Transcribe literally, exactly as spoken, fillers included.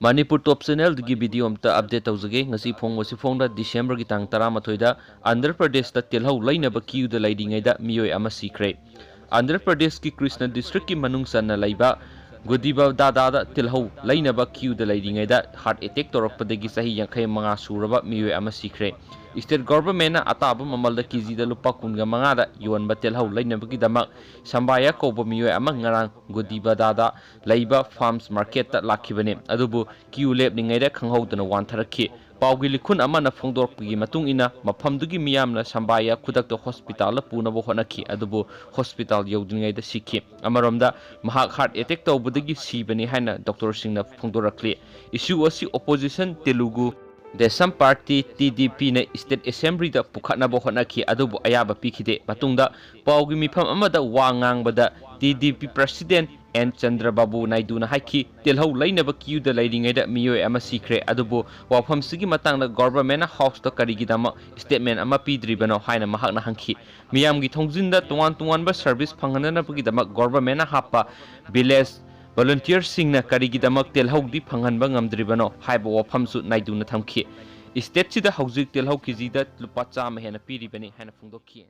ꯃꯅꯤꯄꯨꯔ ꯇꯣꯞ ꯆꯦꯅꯦꯜꯗꯒꯤ video ꯑꯝꯇ update ꯇꯧꯖꯒꯦ꯫ ꯉꯁꯤ ꯐꯣꯡꯕꯁꯤ ꯐꯣꯡꯗ ꯗꯤꯁꯦꯝꯕꯔꯒꯤ ꯇꯥꯡ ꯇꯔꯥꯃꯥꯊꯣꯏꯗ ꯑꯟꯙ꯭ꯔ ꯄ꯭ꯔꯗꯦꯁꯇ ꯇꯤꯜꯍꯧ ꯂꯩꯅꯕ ꯀ꯭ꯌꯨꯗ ꯂꯩꯔꯤꯉꯩꯗ ꯃꯤꯑꯣꯏ ꯑꯃ ꯁꯤꯈ꯭ꯔꯦ꯫ ꯑꯟꯙ꯭ꯔ ꯄ꯭ꯔꯗꯦꯁꯀꯤ ꯀ꯭ꯔꯤꯁꯅ ꯗꯤꯁꯇ꯭ꯔꯤꯛꯀꯤ ꯃꯅꯨꯡ ꯆꯟꯅ ꯂꯩꯕ ꯒꯨꯗꯤꯕꯗꯥꯗꯥꯗ ꯇꯤꯜꯍꯧ ꯂꯩꯅꯕ ꯀ꯭ꯌꯨꯗ ꯂꯩꯔꯤꯉꯩꯗ ꯍꯥꯔꯠ ꯑꯦꯇꯦꯛ ꯇꯧꯔꯛꯄꯗꯒꯤ ꯆꯍꯤ ꯌꯥꯡꯈꯩ ꯃꯉꯥ ꯁꯨꯔꯕ ꯃꯤꯑꯣꯏ ꯑꯃ ꯁꯤꯈ꯭ꯔꯦ꯫ ꯏꯁꯇꯦꯠ ꯒꯣꯚꯔꯟꯃꯦꯟꯠꯅ ꯑꯇꯥꯕ ꯃꯃꯜꯗ ꯀꯦꯖꯤꯗ ꯂꯨꯄꯥ ꯀꯨꯟꯒ ꯃꯉꯥꯗ ꯌꯣꯟꯕ ꯇꯤꯜꯍꯧ ꯂꯩꯅꯕꯒꯤꯗꯃꯛ ꯁꯝꯕꯥꯌꯥ ꯀꯧꯕ ꯃꯤꯑꯣꯏ ꯑꯃ ꯉꯔꯥꯡ ꯒꯨꯗꯤꯕꯗꯥꯗ ꯂꯩꯕ ꯐꯥꯔꯝꯁ ꯃꯥꯔꯀꯦꯠꯇ ꯂꯥꯛꯈꯤꯕꯅꯤ꯫ ꯑꯗꯨꯕꯨ ꯀ꯭ꯌꯨ ꯂꯦꯞꯂꯤꯉꯩꯗ ꯈꯪꯍꯧꯗꯅ ꯋꯥꯟꯊꯔꯛꯈꯤ꯫ ꯄꯥꯎꯒꯤ ꯂꯤꯈꯨꯟ ꯑꯃꯅ ꯐꯣꯡꯗꯣꯔꯛꯄꯒꯤ ꯃꯇꯨꯡ ꯏꯟꯅ, ꯃꯐꯝꯗꯨꯒꯤ ꯃꯤꯌꯥꯝꯅ ꯁꯝꯕꯥꯌꯥ ꯈꯨꯗꯛꯇ ꯍꯣꯁꯄꯤꯇꯥꯜꯗ ꯄꯨꯅꯕ ꯍꯣꯠꯅꯈꯤ, ꯑꯗꯨꯕꯨ ꯍꯣꯁꯄꯤꯇꯥꯜ ꯌꯧꯗ꯭ꯔꯤꯉꯩꯗ ꯁꯤꯈꯤ꯫ ꯑꯃꯔꯣꯝꯗ, ꯃꯍꯥꯛ ꯍꯥꯔꯠ ꯑꯦꯇꯦꯛ ꯇꯧꯕꯗꯒꯤ ꯁꯤꯕꯅꯤ ꯍꯥꯏꯅ ꯗꯣꯛꯇꯔꯁꯤꯡꯅ ꯐꯣꯡꯗꯣꯔꯛꯂꯤ꯫ ꯏꯁꯨ ꯑꯁꯤ opposition Telugu Desam party, T D ꯄꯤꯅ ꯏꯁꯇꯦꯠ ꯑꯦꯁꯦꯝꯕ꯭ꯂꯤꯗ ꯄꯨꯈꯠꯅꯕ ꯍꯣꯠꯅꯈꯤ, ꯑꯗꯨꯕꯨ ꯑꯌꯥꯕ ꯄꯤꯈꯤꯗꯦ꯫ ꯃꯇꯨꯡꯗ ꯄꯥꯎꯒꯤ ꯃꯤꯐꯝ ꯑꯃꯗ ꯋꯥ ꯉꯥꯡꯕꯗ T D P president N Chandrababu ꯅꯥꯏꯗꯨꯅ ꯍꯥꯏꯈꯤ, ꯇꯤꯜꯍꯧ ꯂꯩꯅꯕ ꯀ꯭ꯌꯨꯗ ꯂꯩꯔꯤꯉꯩꯗ ꯃꯤꯑꯣꯏ ꯑꯃ ꯁꯤꯈ꯭ꯔꯦ꯫ ꯑꯗꯨꯕꯨ ꯋꯥꯐꯝꯁꯤꯒꯤ ꯃꯇꯥꯡꯗ ꯒꯣꯚꯔꯟꯃꯦꯟꯠꯅ ꯍꯥꯎꯁꯇ ꯀꯔꯤꯒꯤꯗꯃꯛ ꯁ꯭ꯇꯦꯠꯃꯦꯟꯠ ꯑꯃ ꯄꯤꯗ꯭ꯔꯤꯕꯅꯣ ꯍꯥꯏꯅ ꯃꯍꯥꯛꯅ ꯍꯪꯈꯤ꯫ ꯃꯤꯌꯥꯝꯒꯤ ꯊꯣꯡꯖꯤꯟꯗ ꯇꯣꯉꯥꯟ ꯇꯣꯉꯥꯟꯕ ꯁꯔꯚꯤꯁ ꯐꯪꯍꯟꯅꯕꯒꯤꯗꯃꯛ ꯒꯣꯚꯔꯟꯃꯦꯟꯠꯅ ꯍꯥꯞꯄ ꯚꯤꯂꯦꯖ ꯚꯣꯂꯨꯟꯇꯤꯌꯔꯁꯤꯡꯅ ꯀꯔꯤꯒꯤꯗꯃꯛ ꯇꯤꯜꯍꯧꯗꯤ ꯐꯪꯍꯟꯕ ꯉꯝꯗ꯭ꯔꯤꯕꯅꯣ ꯍꯥꯏꯕ ꯋꯥꯐꯝꯁꯨ ꯅꯥꯏꯗꯨꯅ ꯊꯝꯈꯤ꯫ ꯏꯁꯇꯦꯠꯁꯤꯗ ꯍꯧꯖꯤꯛ ꯇꯤꯜꯍꯧ ꯀꯦꯖꯤꯗ ꯂꯨꯄꯥ ꯆꯥꯝꯃ ꯍꯦꯟꯅ ꯄꯤꯔꯤꯕꯅꯤ ꯍꯥꯏꯅ ꯐꯣꯡꯗꯣꯛꯈꯤ꯫